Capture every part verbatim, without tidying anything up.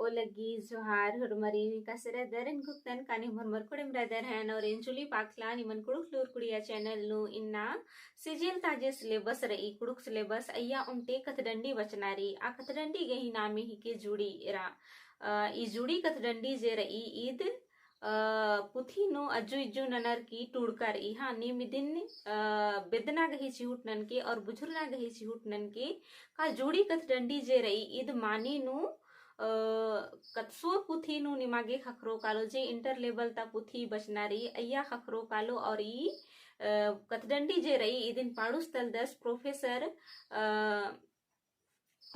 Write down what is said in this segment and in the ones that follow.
ओ लग्गी जोहार, होरमरिन एकासे रअदर, एन कुक्तन कानी होरमर कोड़ेम रअदर हन, और एन चुली पाखला निमन कुँड़ुख़ लूर कुड़िया channel नू इन्ना CGL ता जे syllabus रई, कुँड़ुख़ syllabus, अइय्या ओन्टे कत्थडंडी बचना रई, आ कत्थडंडी गही नामे हिके जुड़ी एरा। अ, ई जुड़ी कत्थडंडी जे रई, ईद अ, पुथी नू अज्जु इज्जु ननर की टूड़का रई। हाँ, नीम इदिन, अ, बेद्दना गही चिहुट ननके और बुझुरना गही चिहुट ननके, का जुड़ी कत्थडंडी जे रई, ईद मानी नू, अ, कतसोर पुथी नू निमागे ख़क्खरो कालो जे inter level ता पुथी बचना रई, अइय्या ख़क्खरो कालो और ई, अ, कत्थडंडी जे रई, इदिन पाड़ुस तलदस professor, अ,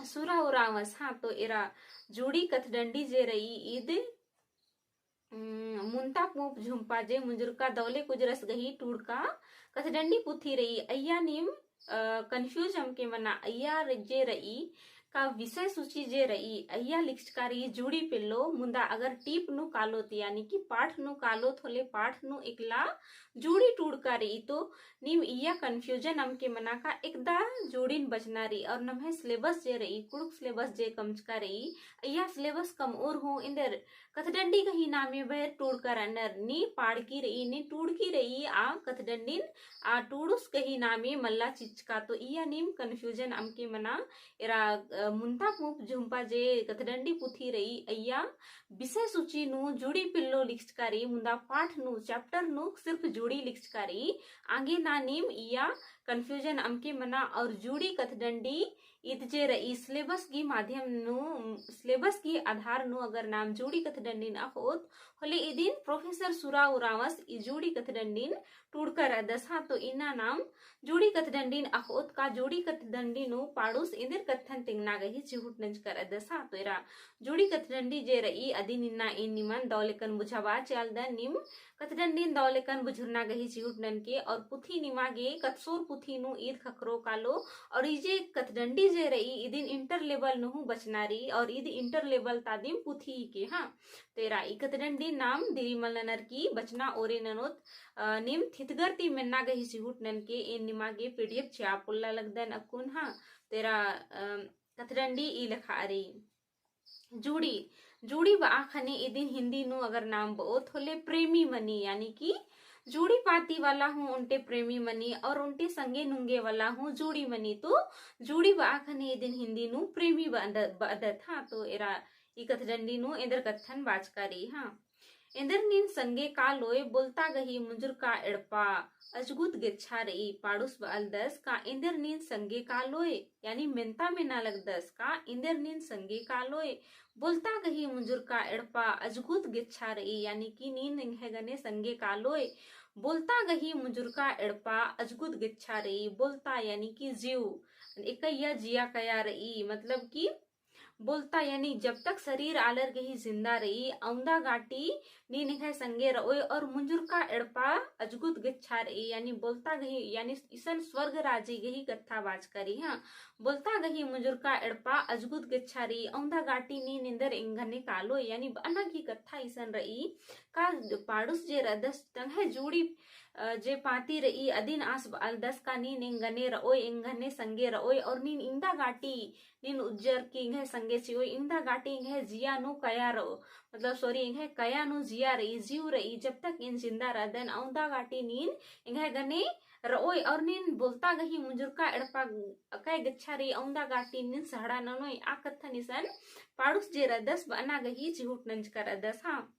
सुरा उराँवस। हाँ, तो एरा जुड़ी कत्थडंडी जे रई, ईद उम, मुन्ता पूँप झुम्पा जे मुंजुरका दौले कुजरस गही टूड़का कत्थडंडी पुथी रई। अइय्या नीम, अ, confuse अमके मना, अइय्या जे रई, का विषय सूची जे रई, अइय्या लिखचका रई जुड़ी पेल्लो, मुन्दा अगर टीप नू कालोत, यानी कि पाठ नू कालोत होले, पाठ नू एकला जुड़ी टूड़का रई, तो नीम इय्या confusion अमके मना का एकदा जुड़िन बचना रई। और नम्है syllabus जे रई, कुँड़ुख़ syllabus जे कमचका रई, अइय्या syllabus कमओर हूँ एन्देर कत्थडंडी गही नामे बअर टूड़का रअनर, नी पाड़की रई, नी टूड़की रई, आ कत्थडंडिन, आ टूड़ुस गही नामे मल्ला चिच्चका। तो इय्या नीम confusion अमके मना, एरा, अ, मुन्ता पूँप झुम्पा जे कत्थडंडी पुथी रई, अइय्या विषय सूची नू जुड़ी पेल्लो लिखचका रई, मुन्दा पाठ नू, chapter नू सिर्फ जुड़ी लिखचका रई। आगे ना नीम इय्या confusion अमके मना और जुड़ी कत्थडंडी ईद जे रई syllabus गही माध्यम नू, syllabus गही आधार नू अगर नाम जुड़ी कत्थडंडिन अख़ओत, होले इदिन professor सुरा उराँवस ई जुड़ी कत्थडंडिन टूड़का रअदस। हाँ, तो इन्ना नाम जुड़ी कत्थडंडिन अख़ओत का जुड़ी कत्थडंडी नू पाड़ुस एन्देर कत्थन तेंगना गही चिहुट नंजका रअदस। हाँ, तो एरा जुड़ी कत्थडंडी जे रई अदिन इन्ना एन निमन दौलेकन बुझाबआ चिआलदन। नीम कत्थडंडिन दौलेकन बुझुरना गही चिहुट ननके और पुथी निमागे कतसोर पुथी नू ईद ख़क्खरो कालो और ई जे कत्थडंडी जे रई इदिन inter level नू हूँ बचना रई और ईद inter level ता दिम पुथी हिके। हाँ, तो एरा ई कत्थडंडी नाम दिरी मल ननर की बचना ओरे ननोत, अ, नीम थितगर ती मेन्ना गही चिहुट ननके एन निमागे PDF चिआ पोल्ला लगदन अक्कुन। हाँ, तो एरा, अ, कत्थडंडी ई लेखा रई। जुड़ी, जुड़ी बआ ख़ने इदिन हिन्दी नू अगर नाम बओत होले प्रेमी मनी, यानी कि जुड़ी पाती वाला हूँ ओन्टे प्रेमी मनी और ओन्टे संगे नुंगे वाला हूँ जुड़ी मनी। तो जुड़ी बआ ख़ने इदिन हिन्दी नू प्रेमी बअद-, बअदत। हाँ, तो एरा ई कत्थडंडी नू एन्देर कत्थन बाचका रई। हाँ, एन्देर नीन संगे कालोय, बोलता गही मुंजुरका एड़पा अजगुत गेच्छा रई। पाड़ुस बअलदस का एन्देर नीन संगे कालोय, यानी मेन्ता मेना लगदस का एन्देर नीन संगे कालोय, बोलता गही मुंजुरका एड़पा अजगुत गेच्छा रई, यानी कि नीन एंग्है गने संगे कालोय, बोलता गही मुंजुरका एड़पा अजगुत गेच्छा रई। बोलता यानी कि जीव, एकइया जिया कया रई, मतलब कि बोलता यानी जब तक शरीर आलर गही जिंदा रई, औंदा गाटी नीन एंग्है संगे रओय और मुंजुरका एड़पा अजगुत गेच्छा रई, यानी बोलता गही, यानी इसन स्वर्ग राजी गही कत्था बाचका रई। हाँ, बोलता गही मुंजुरका एड़पा अजगुत गेच्छा रई, औंदा गाटी नीन एन्देर एंगने कालोय, यानी बअना गही कत्था इसन रई का पाड़ुस जे रअदस तंग्है जुड़ी, अ, जे पाती रई अदिन आस बअलदस का नीन एंगने रओय, एंगने संगे रओय और नीन इन्दा गाटी नीन उज्जर की एंग्है संगे चिओय, इन्दा गाटी एंग्है जिया नू कया रओ, मतलब sorry, एंग्है कया नू जिया रई, जीव रई, जब तक एन जिन्दा रअदन औंदा गाटी नीन एंग्है गने रओय और नीन बोलता गही मुंजुरका एड़पा अकय गेच्छा रई, औंदा गाटी नीन सहड़ा ननोय। आ कत्थन इसन पाड़ुस जे रअदस बअना गही चिहुट नंजका रअदस। हाँ,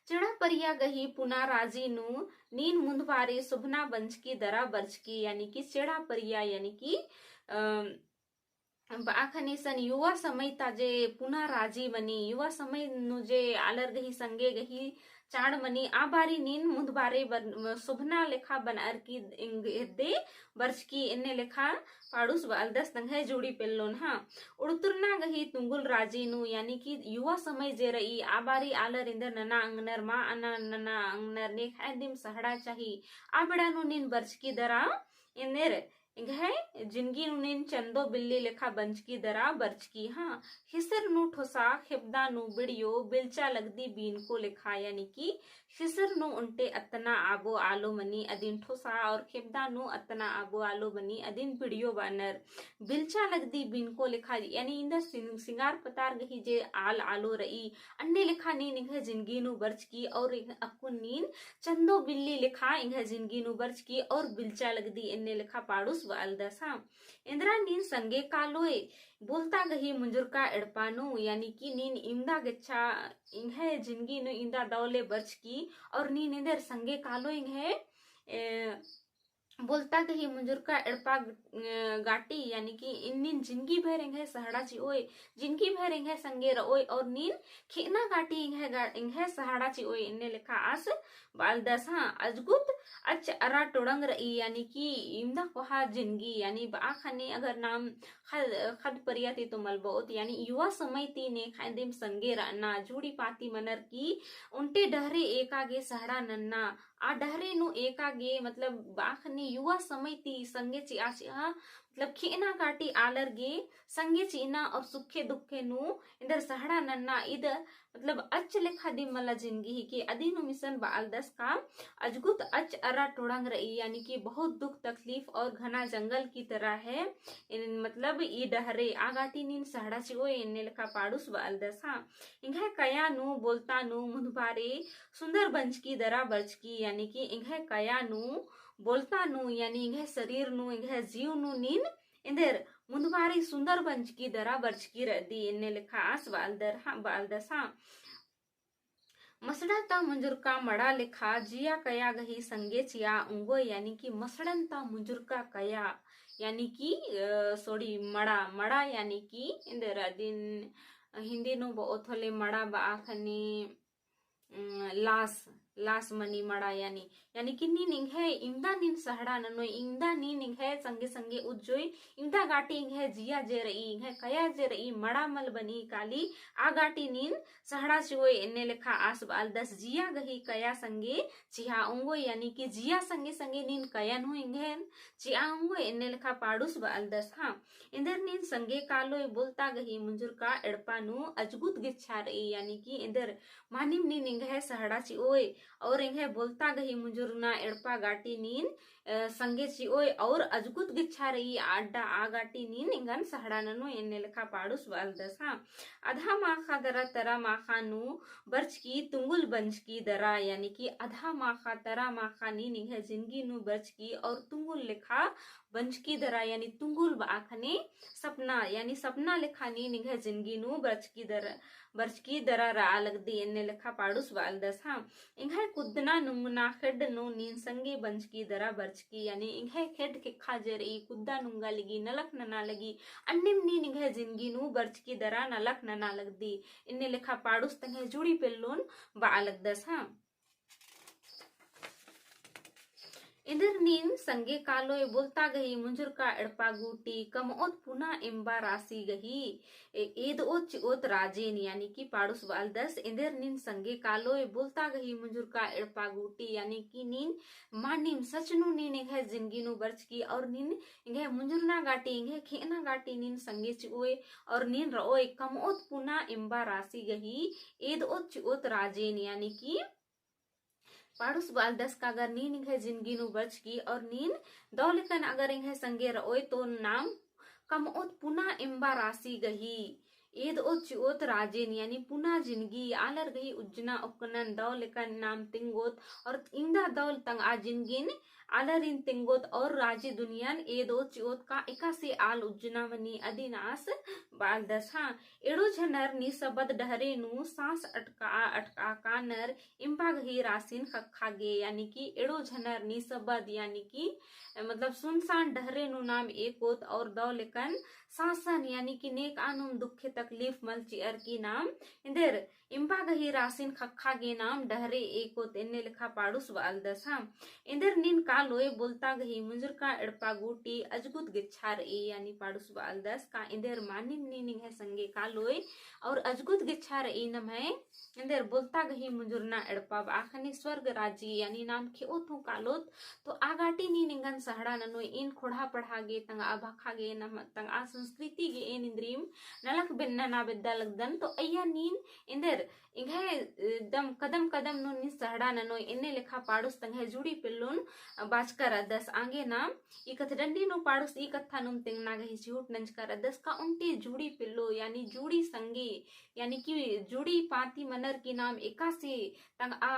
चेड़ा परिया गही पुना राजी नू नीन मुन्दबारे सोभना बंजकी दरा बरचकी, यानी कि चेड़ा परिया यानी कि, अम, बआ ख़ने इसन युवा समय ता जे पुना राजी मनी, युवा समय नू जे आलर गही संगे गही चाड़ मनी, आ बारी नीन मुन्दबारे बर-, सोभना लेखा बनअर की एंग-, एद्दे बरचकी एन्ने लेखा पाड़ुस बअलदस तंग्है जुड़ी पेल्लोन। हाँ, उड़तुरना गही तुंगुल राजी नू, यानी कि युवा समय जे रई, आ बारी आलर एन्देर नना अंगनर, मा अना नना अंगनर, नेखय दिम सहड़ा चाही, आ बेड़ा नू नीन बरचकी दरा एन्देर एंग्है जिनगी नू नीन चंदो बिल्ली लेखा बंचकी दरा बरचकी। हाँ, ख़िसिर नू ठोसा, ख़ेबदा नू बिड़ियो, बिलचा लगदी बीनको लेखा, यानी कि ख़िसिर नू ओन्टे अतना आबो आलो मनी अदिन ठोसा और ख़ेबदा नू अतना आबो आलो मनी अदिन बिड़ियो बअनर। बिलचा लगदी बीनको लेखा, यानी इन्दर सिंग-, सिंगार पतार गही जे आल आलो रई, अन्ने लेखा नीन एंग्है जिनगी नू बरचकी और अक्कुन नीन चंदो बिल्ली लेखा एंग्है जिनगी नू बरचकी और बिलचा लगदी एन्ने लेखा पाड़ुस बअलदस। हाँ, एन्दरा नीन संगे कालोय बोलता गही मुंजुरका एड़पा नू, यानी कि नीन इवंदा गेच्छा एंग्है जिनगी नू इवंदा दौले बरचकी और नीन एन्देर संगे कालोय एंग्है, ए, बोलता गही मुंजुरका एड़पा ग-, गाटी, यानी कि इन्निन जिनगी भर एंग्है सहड़ा चिओय, जिनगी भर एंग्है संगे रओय और नीन खेअना गाटी एंग्है गा-, एंग्है सहड़ा चिओय एन्ने लेखा आस बअलदस। हाँ, अजगुत अच अरा टोड़ंग रई, यानी कि इवंदा कोहा जिनगी, यानी बआ ख़ने अगर नाम ख़द, ख़द परिया ती तो मल बओत, यानी युवा समय ती नेख़ा एन्देम संगे रअना, जुड़ी पाती मनर की ओन्टे डहरे एका गे सहड़ा नन्ना, आ डहरे नू एका गे, मतलब, बआ ख़ने युवा समय ती संगे चिआ चिआ, मतलब, खेअना गाटी आलर गे संगे चिअना और सुखे दुखे नू एन्देर सहड़ा नन्ना, इद, मतलब, अच लेखा दिम मला जिनगी हिके। अदिन हूँ इसन बअलदस का अजगुत अच अरा टोड़ंग रई, यानी कि बहुत दुख तकलीफ और घना जंगल की तरह है। इन, मतलब, ई डहरे आ गाटी नीन सहड़ा चिओय एन्ने लेखा पाड़ुस बअलदस। हाँ, एंग्है कया नू, बोलता नू, मुन्धबारे सुन्दर बंचकी दरा बरचकी, यानी कि एंग्है कया नू, बोलता नू, यानी एंग्है शरीर नू, एंग्है जीव नू नीन एन्देर मुन्धबारे सुन्दर बंचकी दरा बरचकी रअदी एन्ने लेखा आस बअलदर, हाँ, बअलदस। हाँ, मसड़ा ता मुंजुरका मड़ा लेखा जिया कया गही संगे चिआ ओंगोय, यानी कि मसड़न ता मुंजुरका कया, यानी कि, अ, sorry, मड़ा, मड़ा यानी कि एन्देर अदिन हिन्दी नू बओत होले मड़ा बआ ख़ने, उम, लास, लास मनी मड़ा यानी, यानी कि नीन एंग्है इवंदा नीन सहड़ा ननोय, इवंदा नीन एंग्है संगे संगे उज्जोय, इवंदा गाटी एंग्है जिया जे रई, एंग्है कया जे रई, मड़ा मल बनी काली, आ गाटी नीन सहड़ा चिओय एन्ने लेखा आस बअलदस। जिया गही कया संगे चिआ ओंगोय, यानी कि जिया संगे संगे नीन कयन हूँ एंग्हैन चिआ ओंगोय एन्ने लेखा पाड़ुस बअलदस। हाँ, एन्देर नीन संगे कालोय बोलता गही मुंजुरका एड़पा नू अजगुत गेच्छा रई, यानी कि एन्देर मानिम नीन एंग्है सहड़ा चिओय और एंग्है बोलता गही मुंजुरना एड़पा गाटी नीन, अ, संगे चिओय और अजगुत गेच्छा रई आ अड्डा आ गाटी नीन एंगन सहड़ा ननोय एन्ने लेखा पाड़ुस बअलदस। हाँ, अधा माखा दरा तरा माखा नू बरचकी तुंगुल बंचकी दरा, यानी कि अधा माखा तरा माखा नीन एंग्है जिनगी नू बरचकी और तुंगुल लेखा बंचकी दरा, यानी तुंगुल बआ ख़ने सपना, यानी सपना लेखा नीन एंग्है जिनगी नू बरचकी दरा, बरचकी दरा रआ लगदी एन्ने लेखा पाड़ुस बअलदस। हाँ, एंग्है कुद्दना नुंगना खेड्ड नू नीन संगे बंचकी दरा बरचकी, यानी एंग्है खेड्ड खेक्खा जे रई, कुद्दा नुंगा लगी, नलख नना लगी, अन्नेम नीन एंग्है जिनगी नू बरचकी दरा नलख नना लगदी एन्ने लेखा पाड़ुस तंग्है जुड़ी पेल्लोन बआ लगदस। हाँ, एन्देर नीन संगे कालोय बोलता गही मुंजुरका एड़पा गूटी कमओत पुना एम्बा रासी गही, ए-, एदओत चिओत राजेन, यानी कि पाड़ुस बअलदस। एन्देर नीन संगे कालोय बोलता गही मुंजुरका एड़पा गूटी, यानी कि नीन मानिम सच नू नीन एंग्है जिनगी नू बरचकी और नीन एंग्है मुंजुरना गाटी, एंग्है खेअना गाटी नीन संगे चिओय और नीन रओय कमओत पुना एम्बा रासी गही, एदओत चिओत राजेन, यानी कि पाड़ुस बअलदस का अगर नीन एंग्है जिनगी नू बरचकी और नीन दौ लेकन अगर एंग्है संगे रओय तो नाम कमओत पुना एम्बा रासी गही, एदओत चिओत राजेन, यानी पुना जिनगी आलर गही उज्जना ओक्कनन दौ लेकन नाम तिंगोत और इवंदा दौ तंगआ जिनगिन आलरिन तिंगोत और राजी दुनियन एदओत चिओत का एकासे आल उज्जना मनी अदिन आस बअलदस। हाँ, एड़ो झनर निसबद डहरे नू सांस अटका, अटका कानर एम्बा गही रासिन ख़क्खा गे, यानी कि एड़ो झनर निसबद, यानी कि, अ, मतलब सुनसान डहरे नू नाम एकोत और दौ लेकन सांसन, यानी कि नेकआ नुम दुखे तकलीफ मल चिअर की नाम एन्देर इम्बा गही रासिन ख़क्खा गे नाम डहरे एकोत एन्ने लेखा पाड़ुस बआलदस। हाँ, एन्देर नीन कालोय बोलता गही मुंजुरका एड़पा गूटी अजगुत गेच्छा रई, यानी पाड़ुस बआलदस का एन्देर मानिम नीन एंग्है संगे कालोय और अजगुत गेच्छा रई नम्है एन्देर बोलता गही मुंजुरना एड़पा बआ ख़ने स्वर्ग राजी, यानी नाम खेओत हूँ कालोत, तो आ गाटी नीन एंगन सहड़ा ननोय एन ख़ोंड़हा पड़हा गे तंगआ भखा गे नम तंगआ संस्कृति गे एन इन्द्रिम नलख बेन नना बेद्दा लगदन। तो अइय्या नीन एन्देर एंग्है एकदम कदम कदम नू नीन सहड़ा ननोय एन्ने लेखा पाड़ुस तंग्है जुड़ी पेल्लोन बाचका रअदस। आंगे नाम ई कथडंडी नू पाड़ुस ई कत्था नुम तेंगना गही चिहुट नंजका रअदस का ओन्टे जुड़ी पेल्लो यानी जुड़ी संगी यानी कि जुड़ी पाती मनर की नाम एकासे तंगआ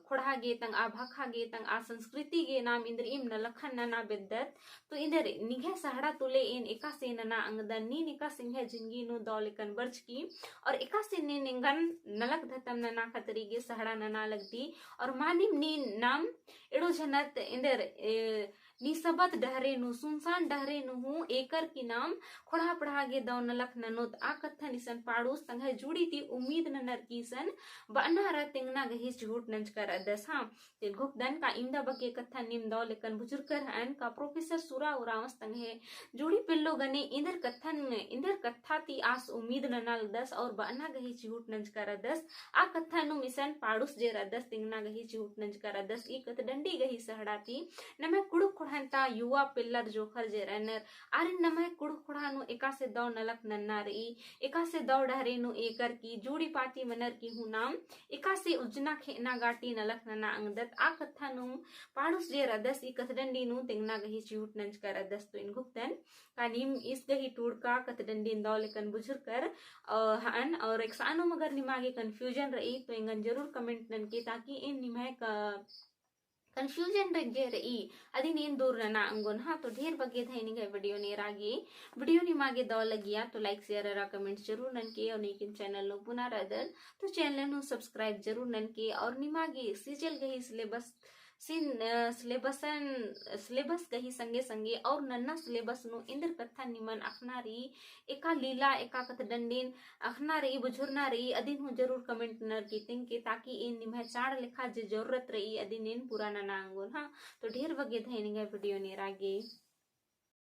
ख़ोंड़हा गे, तंगआ भखा गे, तंगआ संस्कृति गे नाम इन्द्रिम नलखन नना बेद्दत। तो एन्देर निंग्है सहड़ा तुले एन एकासे नना अंगदन, नीन एकासे एंग्है जिनगी नू दव लेकन बरचकी और एकासे नीन एंगन नलख धतम नना खतरी गे सहड़ा नना लगदी। और मानिम नीन नाम एड़ो झनत एन्देर, ए, निसबत डहरे नू, सुनसान डहरे नू हूँ एकर की नाम ख़ोंड़हा पड़हा गे दव नलख ननोत। आ कत्थन इसन पाड़ुस तंग्है जुड़ी ती उम्मीद ननर की इसन बअना रअ तेंगना गही चिहुट नंजका रअदस। हाँ, तो एन घोखदन का इवंदा बग्गे कत्थन नीम दव लेकन बुझुरकर हअन का प्रोफेसर सुरा उराँवस तंग्है जुड़ी पेल्लो गने एन्देर कत्थन, एन्देर कत्था ती आस उम्मीद नना लगदस और बअना गही चिहुट नंजका रअदस। आ कत्था नुम इसन पाड़ुस जे रअदस तेंगना गही चिहुट नंजका रअदस। ई कथडंडी गही सहड़ा ती नम्है कुँड़ुख़ ख़ोंड़हन ता युवा पेल्लर जोंख़र जे रअनर, आरिन नम्है कुँड़ुख़ ख़ोंड़हा नू एकासे दव नलख नन्ना रई, एकासे दव डहरे नू एकर की जुड़ी पाती मनर की हूँ नाम एकासे उज्जना खेअना गाटी नलख नना अंगदत। आ कत्था नुम पाड़ुस जे रअदस ई कथडंडी नू तेंगना गही चिहुट नंजका रअदस। तो एन घोखदन का नीम ईस गही टूड़का कथडंडीन दव लेकन बुझुरकर, अ, हअन और एकसानुम अगर निमागे confusion रई तो एंगन जरूर comment ननके ताकि एन निम्है क-, confusion रई जे रई अदिन एन दूर नना अंगोन। हाँ, तो ढेर बग्गे धैनिक है video नेरा गे। Video निमागे दव लगिया तो like, share अरा comment जरूर ननके और नेकिन channel नू पुना रअदन तो channel नू subscribe जरूर ननके और निमागे सीजल गही syllabus सिन, अ, syllabus अन, syllabus गही संगे संगे और नन्ना syllabus नू एन्देर कत्थन निमन अख़ना रई, एका लीला, एका कथडंडीन अख़ना रई, बुझुरना रई, अदिन हूँ जरूर comment ननर की तेंगके ताकि एन निम्है चाड़ लेखा जे जरूरत रई अदिन एन पूरा नना अंगोन। हाँ, तो ढेर बग्गे धैनिक है video नेरा गे।